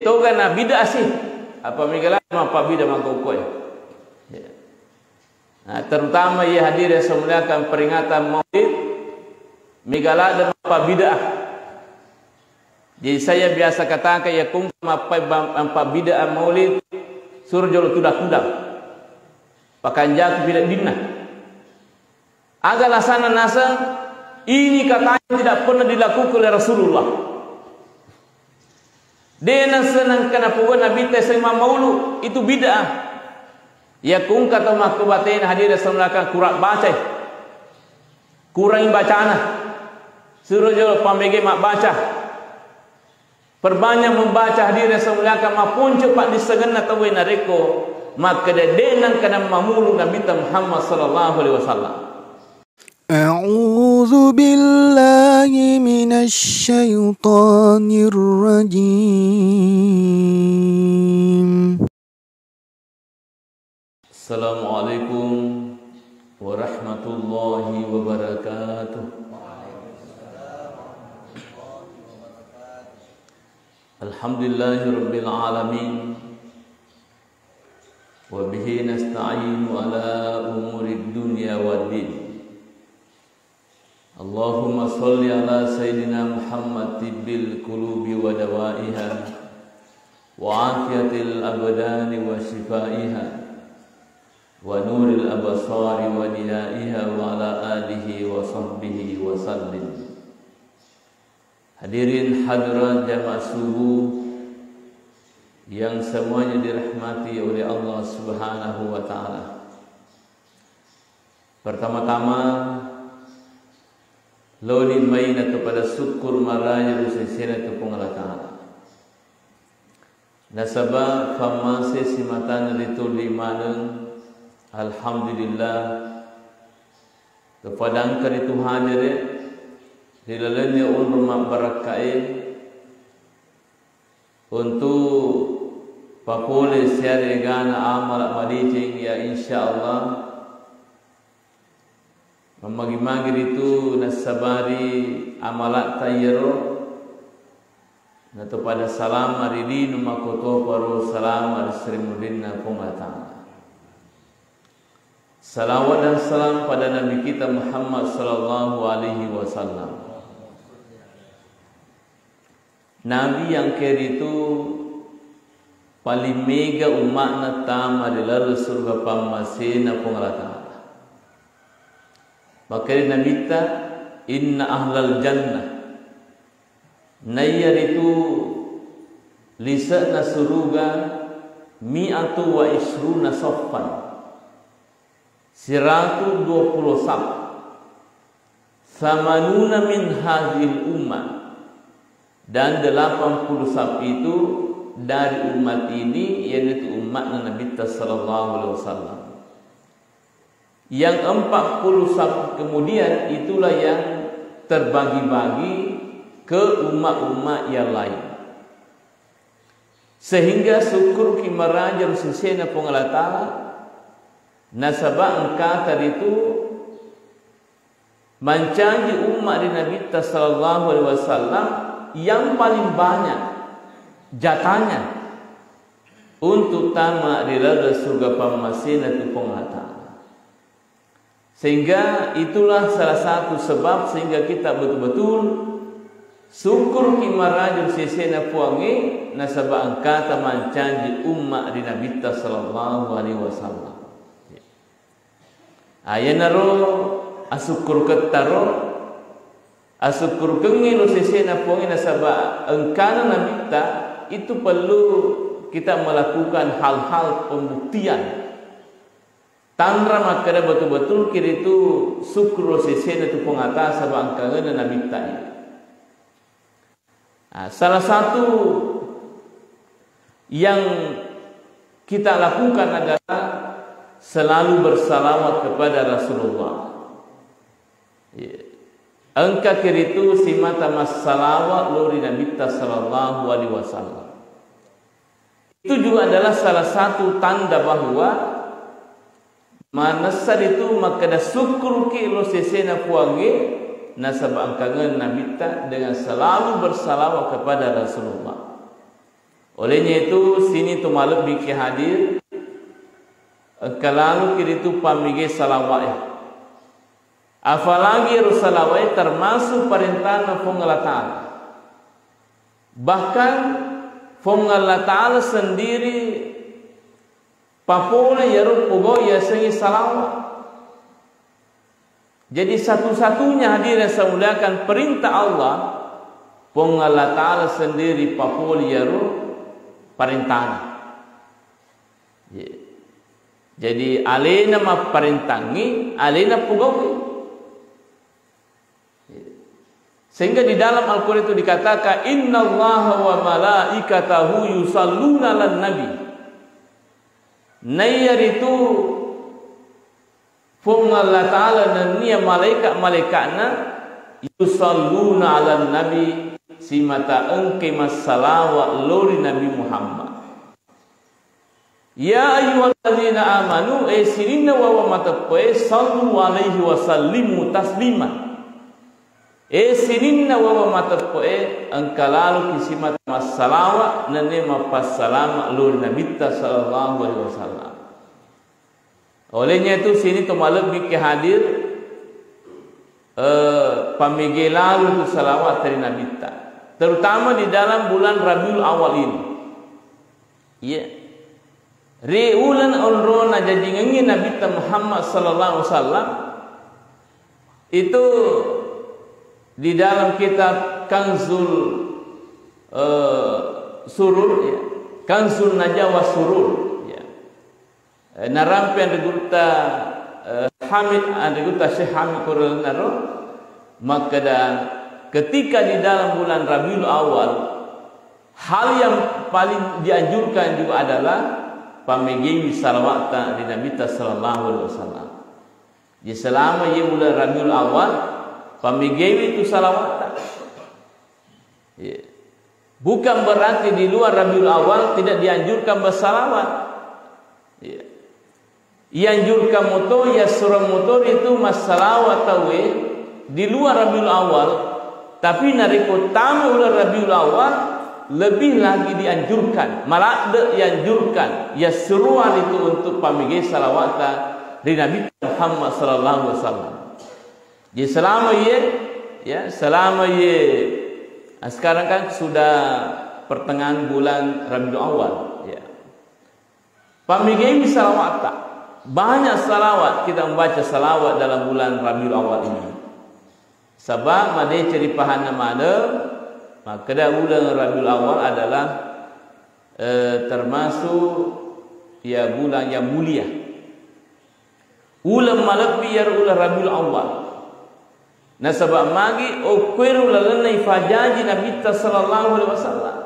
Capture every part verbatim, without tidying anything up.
Toga na bid'ah sih. Apa mega la mappabid'ah mangkokkoe. Ya. Nah, terutama iya hadirin yang saya muliakan, peringatan Maulid, mega ladde mappabid'ah. Jadi saya biasa katakan, iya ko engka mappa-, mappabid'ah Maulid, suro jolo tudang-tudang. Pakanjaki bid'ah dinna. Aga alasanna naseng, ini katanya tidak pernah dilakukan oleh Rasulullah. De' nasenna engka napogau Nabitta seng mammaulu, itu bid'ah. Iya ko engka tau makkubatena hadirin yang saya muliakan, kurang bacai. Kurangi bacana. Suro jolo pammega mabbaca. Perbanyak membaca hadirin yang saya muliakan, maponco paddissengenna tauwe narekko makkeda de' nengka nammaulu Nabitta Muhammad sallallahu alaihi wasallam. أعوذ بالله من الشيطان الرجيم. السلام عليكم ورحمة الله وبركاته. الحمد لله رب العالمين، وبه نستعين على أمور الدنيا والدين. اللهم صل على سيدنا محمد طب القلوب ودوائها، وعافية الأبدان وشفائها، ونور الأبصار وضيائها، وعلى آله وصحبه وسلم. Hadirin hadirat jamaah subuh yang semuanya dirahmati oleh Allah Subhanahu wa Ta'ala. Pertama-tama, loni maina kepada syukur maraja ri sesena tu Puang Allah Ta'ala. Nasaba fammase simatana rituli maneng, alhamdulillah, kepada engka ritu hajere, ri lalenna onrong mabbarakkae, untuk papole siaregana amala madeceng ya, insya Allah, Mammagi-magi ritu nassabari amalatta iyaro, nato pada salama ri lino makkotoparo salama ri sri murinna Puang Allah Ta'ala. Salawat dan salam pada Nabi kita Muhammad sallallahu alaihi wasallam. Nabi yang keritu paling mega umma'na tama ri laleng surga pammasena Puang Allah Ta'ala. Makkeda Nabitta, "Inna ahlal jannah," naiya ritu lise'na suruga, "mi'atu wa isruna saffan," siratu dua puluh saf. "Samanuna min hazil ummah," dan delapan puluh saf itu dari umat ini, yaitu umatna Nabitta sallallahu alaihi wasallam. Yang empat puluh saf kemudian itulah yang terbagi-bagi ke umat-umat yang lain. Sehingga syukur ki maraja ri sesena Puang Allah Ta'ala, nasaba engkata ritu mancaji umma ri Nabitta sallallahu alaihi wasallam yang paling banyak jatahnya untuk tama ri laleng surga pammasena tu Puang Allah Ta'ala. Sehingga itulah salah satu sebab sehingga kita betul-betul syukur ki maraja ri sesena Puangnge, nasaba engkata mancaji umma ri Nabitta sallallahu alaihi wasallam. Ayanaro asukkurukettaro, asukkurukengngi lo sesena Puangnge nasaba engkana Nabitta, itu perlu kita melakukan hal-hal pembuktian. Tanra makkeda betul-betul kiritu sukkuru sesena tu Puang Allah Ta'ala saba engkangenna Nabitta. Nah, salah satu yang kita lakukan adalah selalu bersalawat kepada Rasulullah. Iya. Engka kiritu simata massalawat lo ri Nabitta sallallahu alaihi wasallam. Itu juga adalah salah satu tanda bahwa manessa ritu makkeda sukkuruki lo sesena Puangnge nasaba engkangeng Nabitta dengan selalu bersalawat kepada Rasulullah. Olehnya itu, sini tu malebbi ki hadir, engka lalu ki ritu pammige salawa'e. Apalagi ero salawa'e termasuk parentana Puang Allah Ta'ala. Bahkan Puang Allah Ta'ala sendiri papole iyaro pogau yasengnge salawa. Jadi satu-satunya, hadirin yang saya muliakan, perintah Allah, Puang Allah Ta'ala sendiri papole iyaro parentana. Iya. Jadi alena mapparentangngi, alena pogau'i. Sehingga di dalam Al-Quran itu dikatakan, "Innallaha wa malaikatahu yusalluna 'alan nabi." Naiyaritu Puang Allah Ta'ala nennia malaika-malaika'na yusalluna 'alan nabi, simata engkai massalawa lao ri Nabi Muhammad. Ya ayyuhalladzina amanu, e sininna wawa mateppe'e, sallu alaihi wa sallimu taslima. E sininna wawa mateppe'e, engka lalo ki simata massalawa nennia mappassalama lao ri Nabitta sallallahu alaihi wasallam. Olehnya itu, sini tu malebbi ki hadir, eh, pammege lalu tu salawat ri Nabitta, terutama di dalam bulan Rabiul Awal ini. Iya. Ri uleng onrona jajingengngi Nabitta Muhammad sallallahu alaihi wasallam itu, di dalam kitab Kanzul, eh, Surur, ya. Kanzun Najah was Surur, ya. Eh, narampe anre gurutta, eh, Hamid, anre gurutta Syekh Hamid Korelnaro, makkeda, ketika di dalam bulan Rabiul Awal, hal yang paling dianjurkan juga adalah pammegewi salawa'ta ri Nabitta sallallahu alaihi wasallam. Jadi selama iye uleng Rabiul Awal, pammegewi tu salawa'ta. Iya. Bukan berarti di luar Rabiul Awal tidak dianjurkan bersalawat. Iya. Ianjurkan moto, iassureng moto itu massalawat tauwe di luar Rabiul Awal, tapi narekko tama uleng Rabiul Awal, lebih lagi dianjurkan, maladde ianjurkan, iassuruan itu untuk pammegai salawa'ta ri Nabi Muhammad sallallahu alaihi wasallam. Jadi selama iye, ya, selama iye, nah, sekarang kan sudah pertengahan bulan Rabiul Awal, ya. Pammegai salawa'ta. Banyak salawat kita membaca salawat dalam bulan Rabiul Awal ini. Sebab madeceng ripahanna maneng, makkeda uleng Rabiul Awal adalah, eh, termasuk, ya, bulan yang mulia. Uleng malebbi iyaro uleng Rabiul Awal. Nasaba magi okkoiro lalenna ifajaji Nabitta sallallahu alaihi wasallam.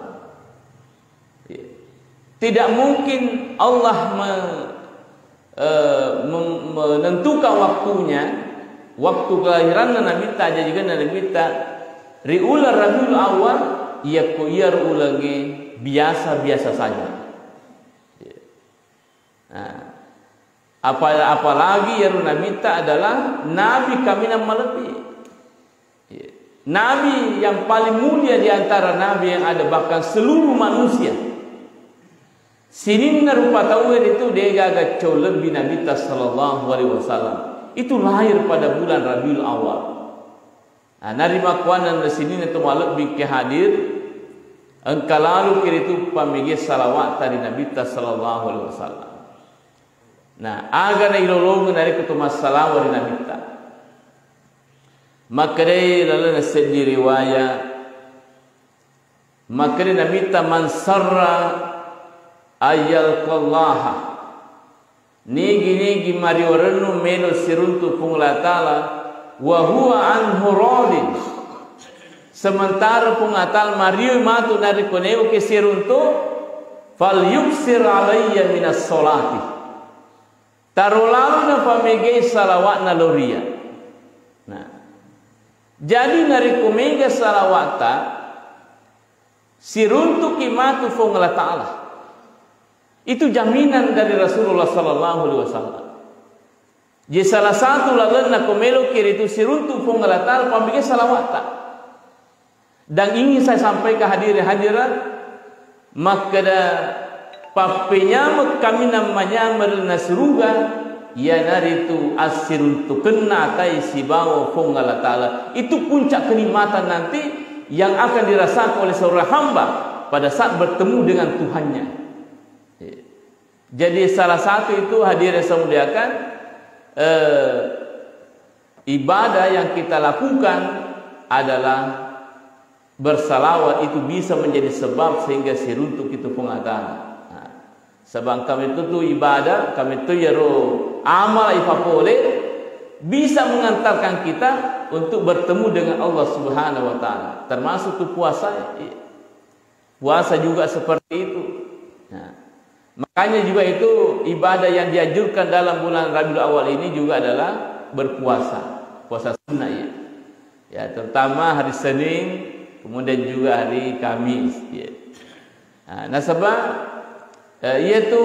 Tidak mungkin Allah me-, eh, mem-, menentukan waktunya, waktu kelahiranna Nabitta, ajajikenna Nabitta, ri uleng Rabiul Awal, iyakko iyaro ulengnge biasa-biasa saja. Nah, apa-, apalagi iyaro Nabitta adalah nabi kaminang malebbi. Iya. Nabi yang paling mulia di antara nabi yang ada, bahkan seluruh manusia. Sininna rupa tauwe ritu degaga cau lebbi Nabitta sallallahu alaihi wasallam. Itu lahir pada bulan Rabiul Awal. Nah, narimakkuannanna sininna to malebbi ke hadir, engka lalu ki ritu pammege salawa'ta ri Nabitta sallallahu alaihi wasallam. Nah, aga nailolongeng narekko to massalawa ri Nabitta? Makkedai lalenna seddi riwaya, makkeda Nabitta, "Man sarra ayyalqallaha," nigi-nigi mariwarennu melo siruntu Puang Allah Ta'ala, "wa huwa anhu radin," sementara Puang Allah Ta'ala marioi matu narekko neoki siruntu, "falyuksir alayya minas sholati," taro lalo napamegai salawa'na lao ri iyya. Nah, jadi narekko mega salawa'ta, siruntuki matu Puang Allah Ta'ala. Itu jaminan dari Rasulullah sallallahu alaihi wasallam. Jadi salah satu lalenna ko meloki ritu siruntu Puang Allah Ta'ala, pammege salawa'ta. Dan ingin saya sampaikan, hadirin hadirat, Makkeda, pappenyameng kaminang manyameng ri suruga, iyanaritu assiruntukenna atae sibawa Puang Allah Ta'ala. Itu puncak kenikmatan nanti yang akan dirasakan oleh seorang hamba pada saat bertemu dengan Tuhannya. Jadi, salah satu itu, hadirin yang saya muliakan, eh, ibadah yang kita lakukan adalah bersalawat, itu bisa menjadi sebab sehingga siruntuk itu Puang Allah Ta'ala. Nah, sebab kami itu tuh ibadah, kami itu yaro amal ipapole bisa mengantarkan kita untuk bertemu dengan Allah Subhanahu wa Ta'ala. Termasuk tuh puasa. Puasa juga seperti itu. Nah, makanya juga itu ibadah yang dianjurkan dalam bulan Rabiul Awal ini juga adalah berpuasa. Puasa sunnah, ya. Ya, terutama hari Senin, kemudian juga hari Kamis, ya. Nah, nasaba, eh, iyatu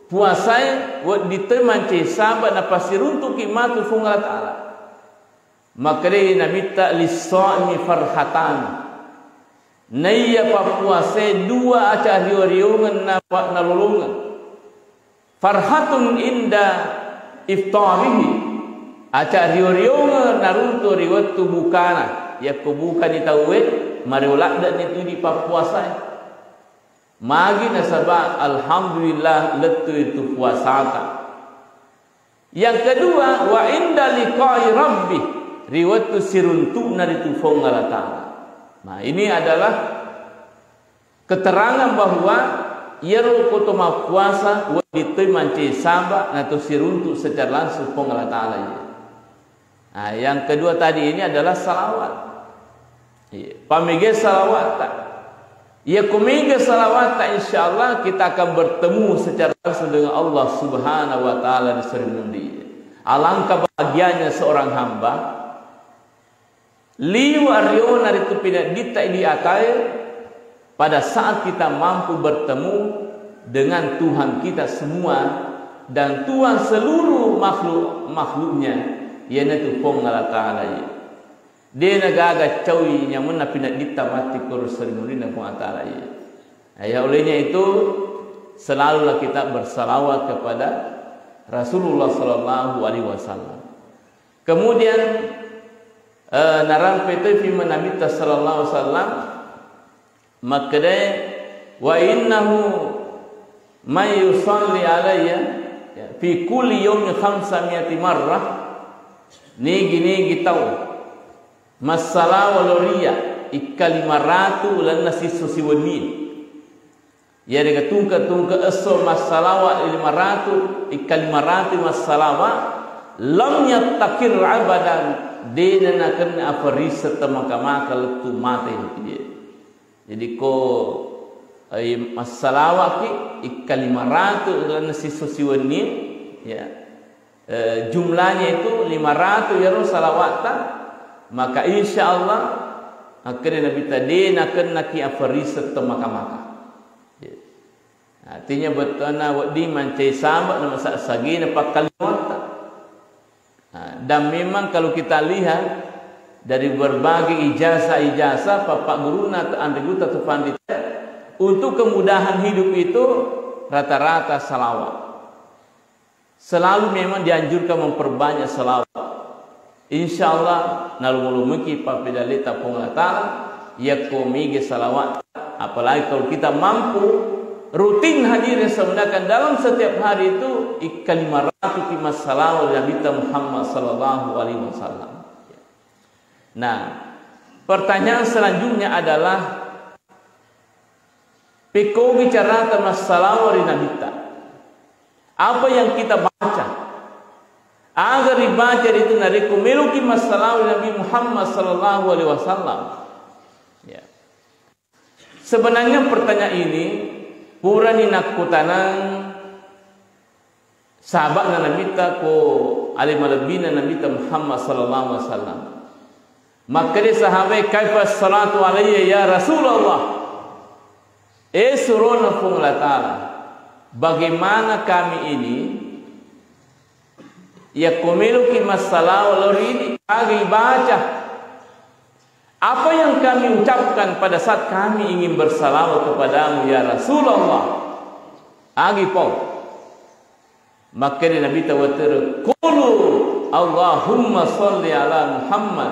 puasae wedding toi mancaji saba' napasiruntuki matu Puang Allah Ta'ala. Makkedai Nabitta, "Lis-shaimi farhatan." Naiya pappuasae dua aca rio-riongeng na-, nalolongeng. Farhatun inda iftarihi. Aca rio-riongeng naruntu ri wettu bukana. Yakko bukani tauwe, mario ladde'ni tu idi pappuasae. Magi nasaba, alhamdulillah, lettu itu puasata. Yang kedua, wa inda liqa'i rabbi, ri wettu siruntu'na ritu Puang Allah Ta'ala. Nah, ini adalah keterangan bahwa iyaro koto mappuasa wedding toi mancaji saba' nato siruntu' secara langsung Puang Allah Ta'ala, iya. Nah, yang kedua tadi ini adalah salawat. Iya, pamega salawatta. Iya, ko mega salawatta, insya Allah kita akan bertemu secara langsung dengan Allah Subhanahu wa Ta'ala di surga. Alangkah bahagianya seorang hamba, liwa riona ritu pinedditta idi atae, pada saat kita mampu bertemu dengan Tuhan kita semua dan Tuhan seluruh makhluk-makhluknya, iyanatu Puang Allah Ta'ala, iya. De' nagaga caui nyamenna pinedditta matti ko ri salimurinna Puang Allah Ta'ala, iya. Nah, ya, olehnya itu, selalulah kita bersalawat kepada Rasulullah sallallahu alaihi wasallam. Kemudian, eh, narampe toi firman Nabitta sallallahu alaihi wasallam, makkedai, "Wa innahu may yusalli alayya, ya, fi kulli yaumin khamsa mi'ati marrah." Nigi-nigi tau massalawa lao ri iyya ikka lima ratu lalenna sisso siwenni. Iyarega tungke-tungke esso massalawa lima ratu, ikka lima ratu massalawa, lam yattaqir abadan, de' nanakenna aferrisseng to maka-maka lettu mate. Jadi ko, eh, massalawaki ikka lima ratu lalenna sisso siwenni, ya. Eh, jumlahnya itu lima ratu yaro salawatta, maka insya Allah, akkeda Nabitta, de' nakennaki aferrisseng to maka-maka. Ya. Artinya, bettuanna wedding mancaji saba' na masa-, sagina pakkalimatta. Nah, dan memang kalau kita lihat dari berbagai ijazah-ijazah, bapak guruna atau anre gurutta atau pandita, untuk kemudahan hidup itu rata-rata salawat. Selalu memang dianjurkan memperbanyak salawat. Insya Allah, nalomo-lomoki pappedalleta Puang Allah Ta'ala, yakko mega salawat. Apalagi kalau kita mampu rutin, hadirin semuanya, dalam setiap hari itu ikka lima ratu ki massalawat Nabitta Muhammad sallallahu alaihi wasallam. Nah, pertanyaan selanjutnya adalah, pekkogi carata massalawa ri Nabitta. Apa yang kita baca? Aga ribaca ritu narekko meloki massalawa ri Nabi Muhammad sallallahu alaihi wasallam? Ya. Sebenarnya pertanyaan ini purani nakkutanang sahaba'na Nabitta ko ale malebbina Nabitta Muhammad sallallahu alaihi wasallam. Makkeda sahabae, "Kaifa salatu alayya ya Rasulullah?" Eh, surona Puang Allah Ta'ala, bagaimana kami ini, yakko meloki massalawa lao ri idi, aga ibaca? Apa yang kami ucapkan pada saat kami ingin bersalawat kepadamu, ya Rasulullah? Agi pau. Makkeda Nabitta wettereng, "Qulu Allahumma salli ala Muhammad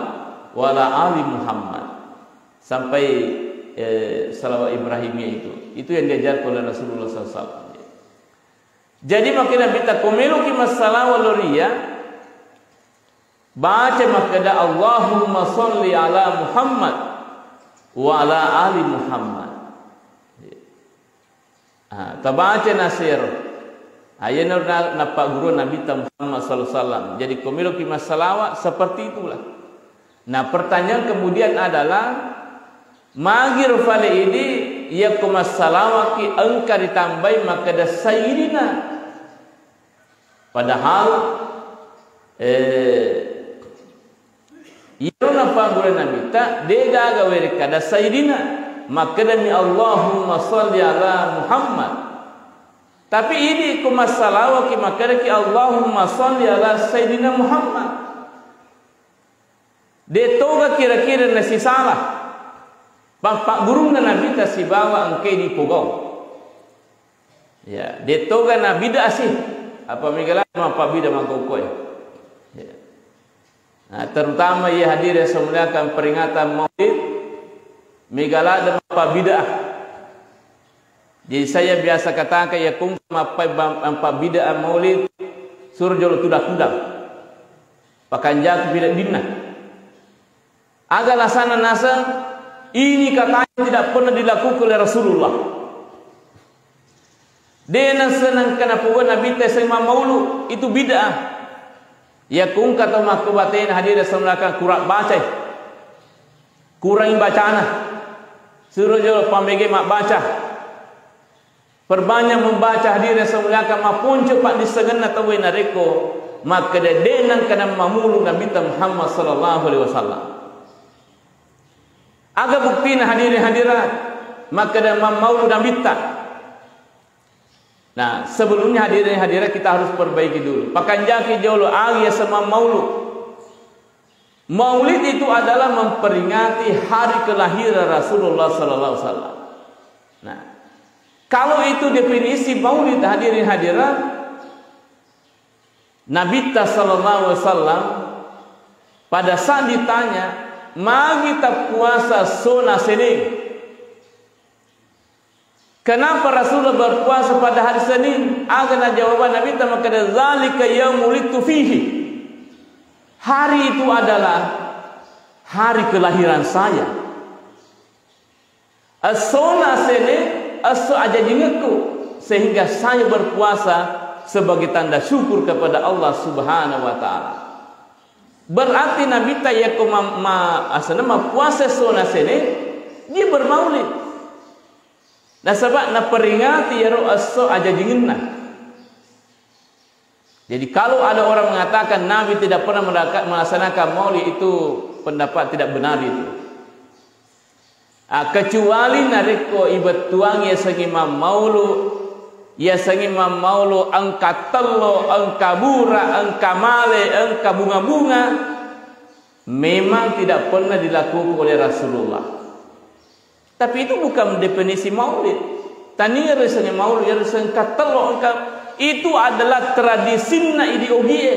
wa ala ali Muhammad." Sampai, eh, salawat Ibrahimiyah itu. Itu yang diajarkan oleh Rasulullah sallallahu alaihi wasallam. Jadi, makkeda Nabitta, ko meloki massalawa lao ri iyya, baca makkeda, "Allahumma salli ala Muhammad wa ala ali Muhammad." Ah, tabaca nasero. Ah, iyanaro na-, nappagguru Nabitta Muhammad sallallahu alaihi wasallam. Jadi, ko meloki massalawa, seperti itulah. Nah, pertanyaan kemudian adalah, magiro fale idi, yakko massalawaki engka ditambai makkeda Sayyidina. Padahal, eh, iyaro napagguru Nabitta, de gaga werekkada Sayyidina. Makkedami, "Allahumma salli ala Muhammad." Tapi idi ko massalawaki makkedaki, "Allahumma salli ala Sayyidina Muhammad." De toga kira-kira nasisala pappagurunna Nabitta sibawa engkae dipogau. Ya, de toga na bid'ah sih. Apa mega la mappabid'ah mangkokkoe. Ya. Nah, terutama iya hadir yang saya muliakan peringatan Maulid, mega la de mappabid'ah. Jadi saya biasa katakan, ya, kung mappai bam-, mappabid'ah Maulid, suro jolo tudang-tudang. Pakanjaki pile dinna. Aga alasanna naseng, ini katanya tidak pernah dilakukan oleh Rasulullah. De naseneng kana pogau Nabitta seng mammaulu, itu bid'ah. Ya kung kata makko batena hadir sallallahu alaihi wasallam kurang baca. Kurangi bacana. Suro jolo pamege mabbaca. Perbanyak membaca, hadirin yang saya muliakan, maponco paddissengenna tauwe narekko makkeda de nengka namamulu Nabitta Muhammad sallallahu alaihi wasallam. Aga buktina, hadirin hadirat, makkeda mammaulu Nabitta? Nah, sebelumnya, hadirin hadirat, kita harus perbaiki dulu. Pakanjaki jolo, aga yaseng mammaulu. Maulid itu adalah memperingati hari kelahiran Rasulullah sallallahu alaihi wasallam. Nah, kalau itu definisi maulid, hadirin hadirat, Nabitta sallallahu alaihi wasallam pada saat ditanya, "Magi tappuasa sona Senin?" Kenapa Rasulullah berpuasa pada hari Senin? Aga najawab Nabitta, makkeda, "Zalika yaumulidtu fihi." Hari itu adalah hari kelahiran saya. Essona Senin, esso ajajingekku, sehingga saya berpuasa sebagai tanda syukur kepada Allah Subhanahu wa Ta'ala. Berarti Nabitta yakko ma-, ma-, asenna mappuasa essona Senin, dia bermaulid. Nasaba naperingati iyaro esso ajajingenna. Jadi, kalau ada orang mengatakan Nabi tidak pernah meraka-, melaksanakan maulid, itu pendapat tidak benar itu. Ah, kecuali narekko ibettuang yasengnge mammaulu, yasengnge mammaulu engka tello, engka bura, engka male, engka bunga-bunga, memang tidak pernah dilakukan oleh Rasulullah. Tapi itu bukan definisi maulid. Tania riaseng maulid, ya riaseng engka tello, engka, itu adalah tradisinna idi Ogie.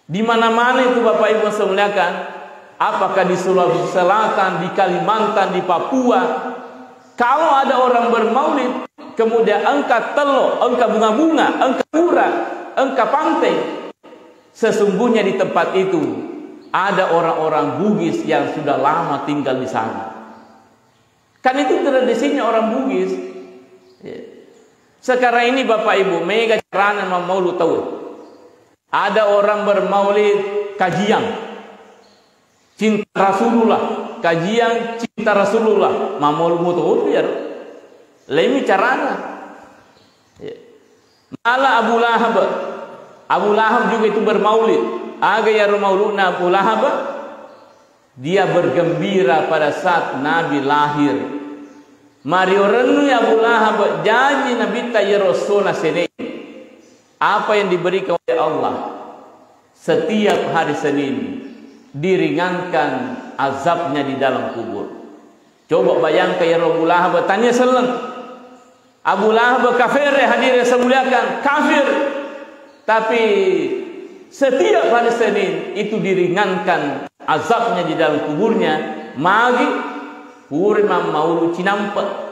Di mana-mana itu, Bapak Ibu yang saya muliakan, apakah di Sulawesi Selatan, di Kalimantan, di Papua, kalau ada orang bermaulid, kemudian engka tello, engka bunga-bunga, engka bura, engka pante, sesungguhnya di tempat itu ada orang-orang Bugis yang sudah lama tinggal di sana. Kan itu tradisinya orang Bugis. Ya. Sekarang ini, Bapak Ibu, mega carana mammaulu tau. Ada orang bermaulid kajian cinta Rasulullah, kajian cinta Rasulullah, mammaulu mutu ya. Lainmi carana. Ya. Mala Abu Lahab. Abu Lahab juga itu bermaulid. Aga iyaro mauludna Abu Lahab? Dia bergembira pada saat Nabi lahir. Mario rennui Abu Lahab, jaji Nabitta iyaro essona Senin. Apa yang diberikan oleh Allah? Setiap hari Senin diringankan azabnya di dalam kubur. Coba bayangkan, ya, Abu Lahab tania selleng. Abu Lahab kafir, ya, hadirin yang saya muliakan, kafir. Tapi setiap hari Senin itu diringankan azabnya di dalam kuburnya, magi pura mammaulu cinampe.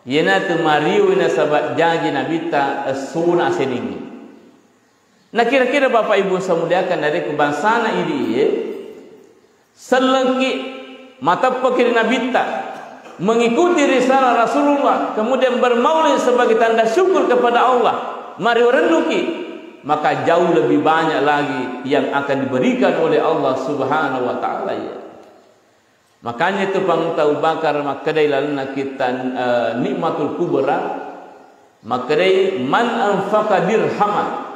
Iyanatu mario nasaba jaji Nabitta essona Seningnge. Nah, kira-kira Bapak Ibu saya muliakan, dari kebangsana idi, sellengki, mateppeki ri Nabitta, mengikuti risalah Rasulullah, kemudian bermaulid sebagai tanda syukur kepada Allah, mario rennuki, maka jauh lebih banyak lagi yang akan diberikan oleh Allah Subhanahu wa Ta'ala, ya. Makanya itu Pangulutta Abu Bakar makkedai lalenna kitta, eh, Nikmatul Kubra, makkedai, "Man anfaqa dirhaman."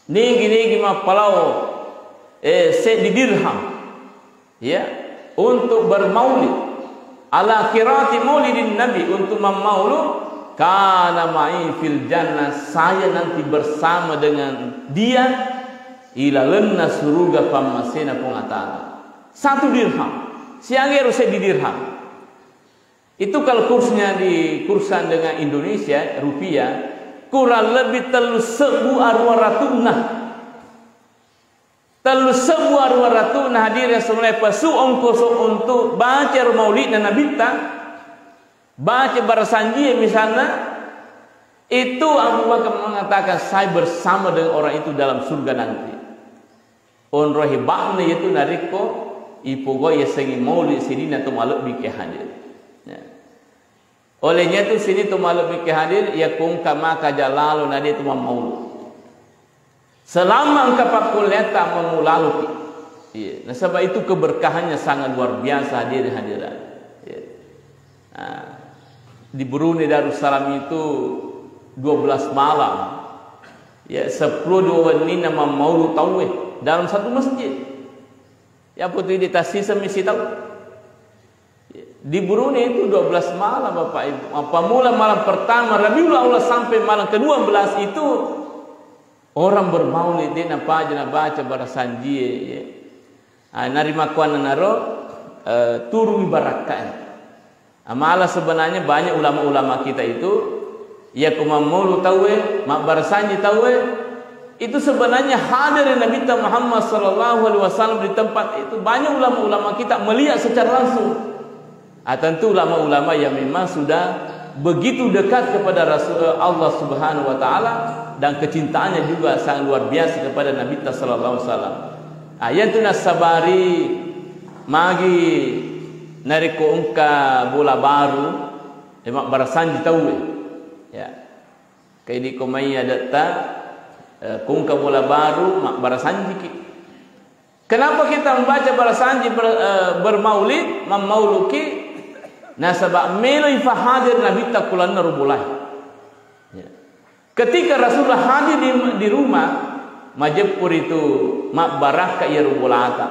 Nigi-nigi mappalao, eh, seddi dirham, ya, untuk bermaulid, ala qiraati maulidin Nabi, untuk mammaulu, kana ma'i fil jannah, saya nanti bersama dengan dia ilalenna suruga pammasena Puang Allah Ta'ala. Satu dirham. Siaga ero seddi dirham. Itu kalau kursnya di kursan dengan Indonesia, rupiah, kurang lebih tellu sebbu aruwa ratuna. Tellu sebbu aruwa ratuna, hadirin semua, pesu ongkoso untuk baca maulidna Nabitta, baca barasanjie misalnya, itu Abu Bakar mengatakan, "Saya bersama dengan orang itu dalam surga nanti." Onro hebatna iyatu narekko ipogau yasengnge maulid sininna to malebbi ke hadir. Ya. Olehnya tu sining to malebbi ke hadir, ya kongka maka jalalo na dia tu mammaulu. Selama engka pakkulleatta mammaulu laloki. Iya, nasaba itu keberkahannya sangat luar biasa, hadirin hadirat. Iya. Nah, di Brunei Darussalam itu dua belas malam, ya, seppulo dua wenninna mammaulu tauwe dalam satu masjid. Ya, putri di tasisa misi tau. Di Brunei itu dua belas malam, Bapak Ibu. Apa mula malam pertama Rabiul Awal sampai malam kedua belas itu orang bermaulid, de napaja nabaca barasanjie, ya. Ah, narimakkuannanaro, eh, turungi barakkae. Amala sebenarnya banyak ulama-ulama kita itu, iya ko mammaulu tauwe, mabbarasanji tauwe, itu sebenarnya hadir Nabitta Muhammad sallallahu alaihi wasallam di tempat itu. Banyak ulama-ulama kita melihat secara langsung. Ah, tentu ulama-ulama yang memang sudah begitu dekat kepada Rasul, Allah Subhanahu wa Ta'ala, dan kecintaannya juga sangat luar biasa kepada Nabitta sallallahu alaihi wasallam. Ah, yang tu nasabari magi narekko engka bola baru, eh, mabbarasanji tauwe. Ya. Kaidi ko mai adatta, eh, ko engka bola baru, mabbarasanjiki. Kenapa kita membaca barasanji ber-, eh, bermaulid, mammauluki? Nasaba meloi fahadir Nabitta kulanna ro bolae. Ya. Ketika Rasulullah hadir di, di rumah, majeppu ritu mabbarakka iyaro bolata.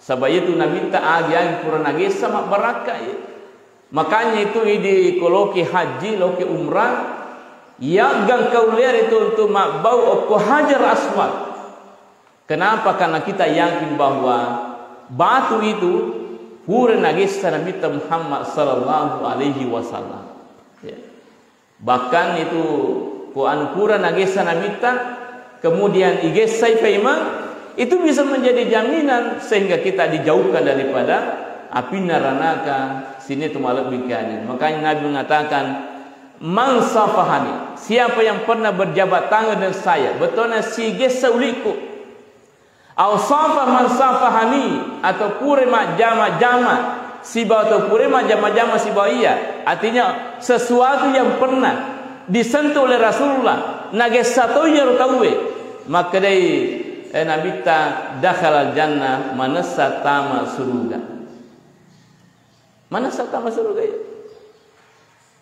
Saba iyatu Nabitta agi-agi pura nagessa mabbarakka iya. Makanya itu idi ko loki haji, loki umrah, yaggang kaulea ritu untuk mabbau okko Hajar Aswad. Kenapa? Karena kita yakin bahwa batu itu pura nagessa Nabitta Muhammad sallallahu alaihi wasallam. Ya. Bahkan itu ko anu pura nagessa Nabitta, kemudian igessai paimeng, itu bisa menjadi jaminan sehingga kita dijauhkan daripada api neraka sining to malebbi keadaan. Makanya Nabi mengatakan, "Man safahani," siapa yang pernah berjabat tangan dengan saya, betona sigessa ulikku, "Au safa man safahani," atau pura majjama-jama sibawa, atau pura majjama-jama sibawa iya. Artinya, sesuatu yang pernah disentuh oleh Rasulullah, nagessa to iyaro tauwe. Makkedai, eh, Nabitta, "Dakhalal jannah," manessa tama suruga. Manessa tama suruga iya.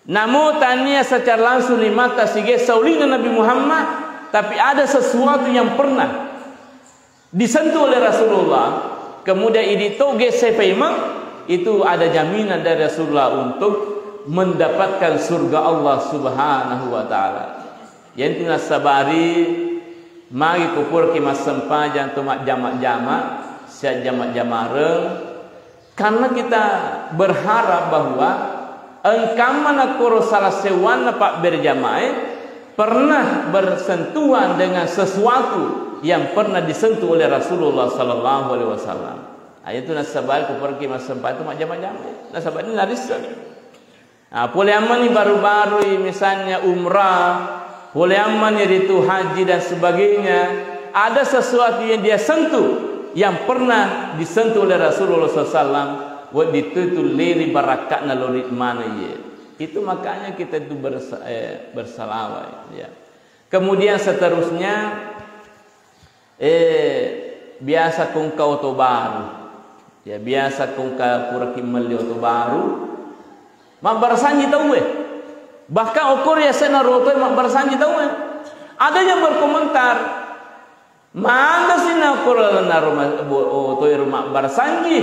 Namo tania secara langsung ri mata sigessa ulinna Nabi Muhammad, tapi ada sesuatu yang pernah disentuh oleh Rasulullah, kemudian idi to gessai paimeng, itu ada jaminan dari Rasulullah untuk mendapatkan surga Allah Subhanahu wa Ta'ala. Iyantu nassabari, magi ko puraki massempajang to majjama-jama, siajjama-jamareng, Karena kita berharap bahwa engkamma nakkoro salah seuwanna pabberjamae pernah bersentuhan dengan sesuatu yang pernah disentuh oleh Rasulullah sallallahu alaihi wasallam. Nah, itu nasabari ko pergi massempajang itu majjama-jama. Nasabari narisseng. Nah, pole ammani baru-barui misalnya umrah, pole ammani ritu haji dan sebagainya, ada sesuatu yang dia sentuh, yang pernah disentuh oleh Rasulullah sallallahu alaihi wasallam, wedding tu itu liri barakka'na lori mana ye. Itu makanya kita itu bersa-, eh, bersalawat, ya. Kemudian seterusnya, eh, biasa ko engka oto baru. Ya, biasa ko engka puraki melli oto baru, mabbarasanji tauwe. Bahkan okko ri yasenna ro otoe mabbarasanji tauwe. Ada yang berkomentar, "Manda sina okko lalenna ro ma-, bo-, otoe ro mabbarasanji,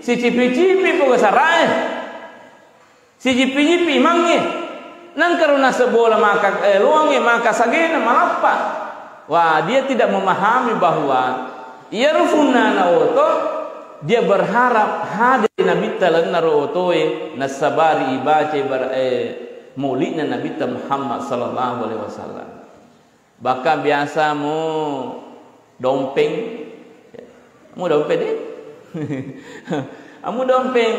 sicipi-cipi poga sarae." Sijippi-jippi imangnge. Nangkaro naseng bola maka, eh, loangnge maka sagena malappa. Wah, dia tidak memahami bahwa iyaro funnana oto, dia berharap hadir Nabitta lalenna ro otoe, nassabari ibaca ibar-, eh, maulidna Nabitta Muhammad sallallahu alaihi wasallam. Bahkan biasa mu dompeng. Mu dompeng deh. Amu dompeng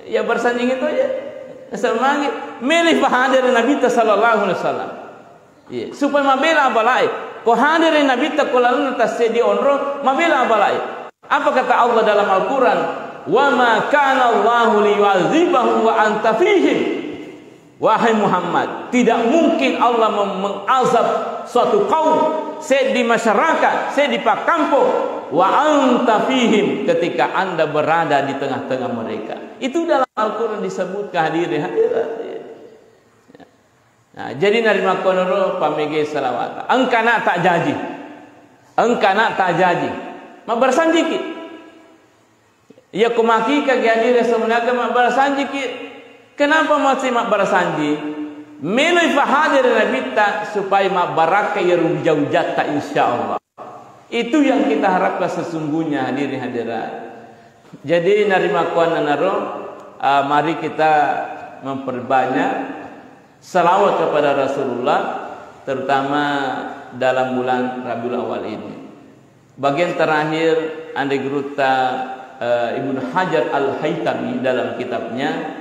ya bersanjing itu aja. Asal magi milih pahadir Nabi sallallahu alaihi wasallam. Iya, supaya mabela abalai. Ko hadir Nabi ta ko lalu tasedi onro mabela abalai. Apa kata Allah dalam Al-Quran? "Wa ma kana Allahu liyu'adzibahum wa anta fihim." Wahai Muhammad, tidak mungkin Allah mem-, mengazab suatu kaum, seddi masyarakat, seddi pakkampong, wa anta fihim, ketika Anda berada di tengah-tengah mereka. Itu dalam Al-Quran disebutkan, hadirin hadirat. Nah, jadi narimakkonoro pamege salawat. Engkana tak jaji. Engkana tak jaji. Mabarsanjiki. Iya, ko makika ki hadire semuanya ke mabbarasanji ki. Kenapa masih mabbarasanji? Meloi fahadir Nabitta supaya mabbarakka iya ruja-ujatta, insya Allah. Itu yang kita harapkan sesungguhnya, hadirin hadirat. Jadi narimakkuannanaro, ah, mari kita memperbanyak salawat kepada Rasulullah, terutama dalam bulan Rabiul Awal ini. Bagian terakhir, Ande Gurutta, eh, Ibnu Hajar Al-Haytami dalam kitabnya,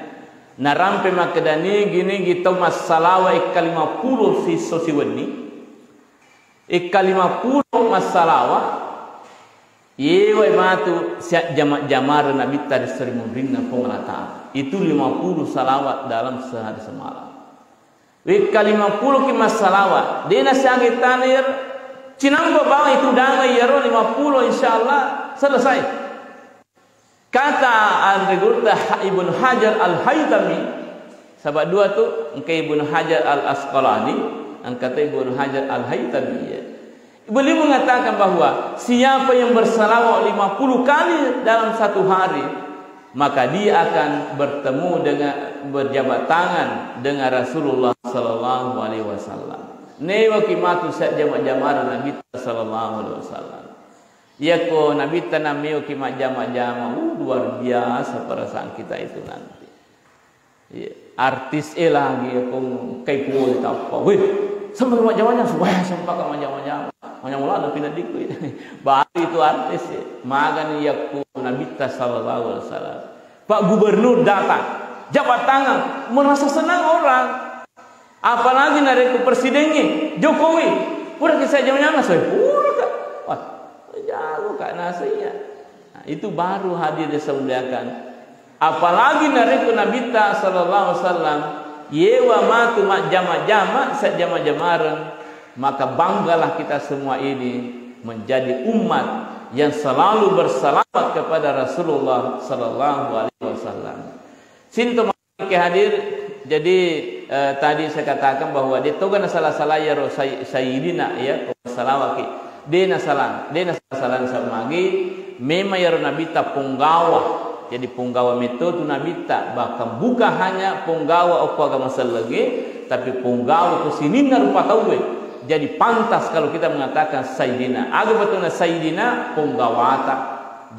narampe makkedani gini gitu massalawa ikka lima puluh sisso siwenni, ikka lima puluh massalawa, yewai matu siajjama-jamara Nabitta ri seri munrinna Puang Allah Ta'ala. Itu lima puluh salawat dalam sehari semalam. Wekka lima puluh ki massalawa, de nasiaga tana iyaro. Cinampa bawang itu danga iyaro lima puluh, insyaallah selesai. Kata Anre Gurutta Ibnu Hajar Al-Haytami, saba dua tu, engka Ibnu Hajar Al-Asqalani, engka tu Ibnu Hajar Al-Haytami, ya. Beliau mengatakan bahwa siapa yang bersalawat lima puluh kali dalam satu hari, maka dia akan bertemu dengan, berjabat tangan dengan Rasulullah sallallahu alaihi wasallam. Newa ki matu sajjama-jamara Nabi sallallahu alaihi wasallam. Iya ko Nabi tanam mewa ki majjama-jama, uh, luar biasa perasaan kita itu nanti. Iya, artis e lagi ya, kong kai pole tappa. Weh, sampai majjama-jama, wah, sampai ka majjama-jama. Majjama-jama ada pinaddiku. Baru itu artis ya. Magani yakku Nabitta sallallahu alaihi wasallam. Pak Gubernur datang, jabat tangan, merasa senang orang. Apalagi narekko presidengnge Jokowi, pura ki sajjama-jama, pura ka. Wah, jago ka naseng iya. Nah, itu baru hadir disemuliakan. Apalagi narekko Nabitta sallallahu alaihi wasallam yewa matu majjama-jama, sajjama-jamareng, maka banggalah kita semua ini menjadi umat yang selalu bersalawat kepada Rasulullah sallallahu alaihi wasallam. Sinto Oke, hadir. Jadi, eh, tadi saya katakan bahwa de toga nasala-sala iyaro say-, sayyidina, ya, salawaki. De nasala, de nasala-sala samagi, memang iyaro Nabitta punggawa. Jadi punggawa metto tu Nabitta, bahkan bukan hanya punggawa okko agama sellengnge, tapi punggawa ko sininna rupa tauwe. Jadi pantas kalau kita mengatakan sayyidina. Aga betulna sayyidina? Punggawata.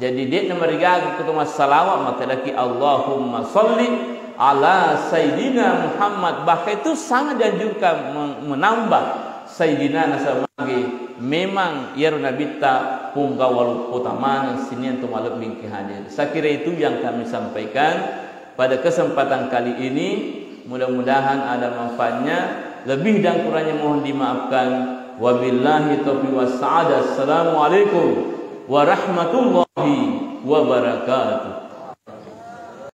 Jadi, de'na marigaga ko to massalawa, makkedaki, "Allahumma salli ala Sayyidina Muhammad." Bahkan itu sangat dianjurkan men-, menambah Sayyidina, nasaba magi memang iyaro Nabitta punggawa loppo tamane sininna to malebbi ki hadir. Saya kira itu yang kami sampaikan pada kesempatan kali ini. Mudah-mudahan ada manfaatnya. Lebih dan kurangnya mohon dimaafkan. Wabillahi taufiq wassa'adah. Assalamualaikum warahmatullahi wabarakatuh.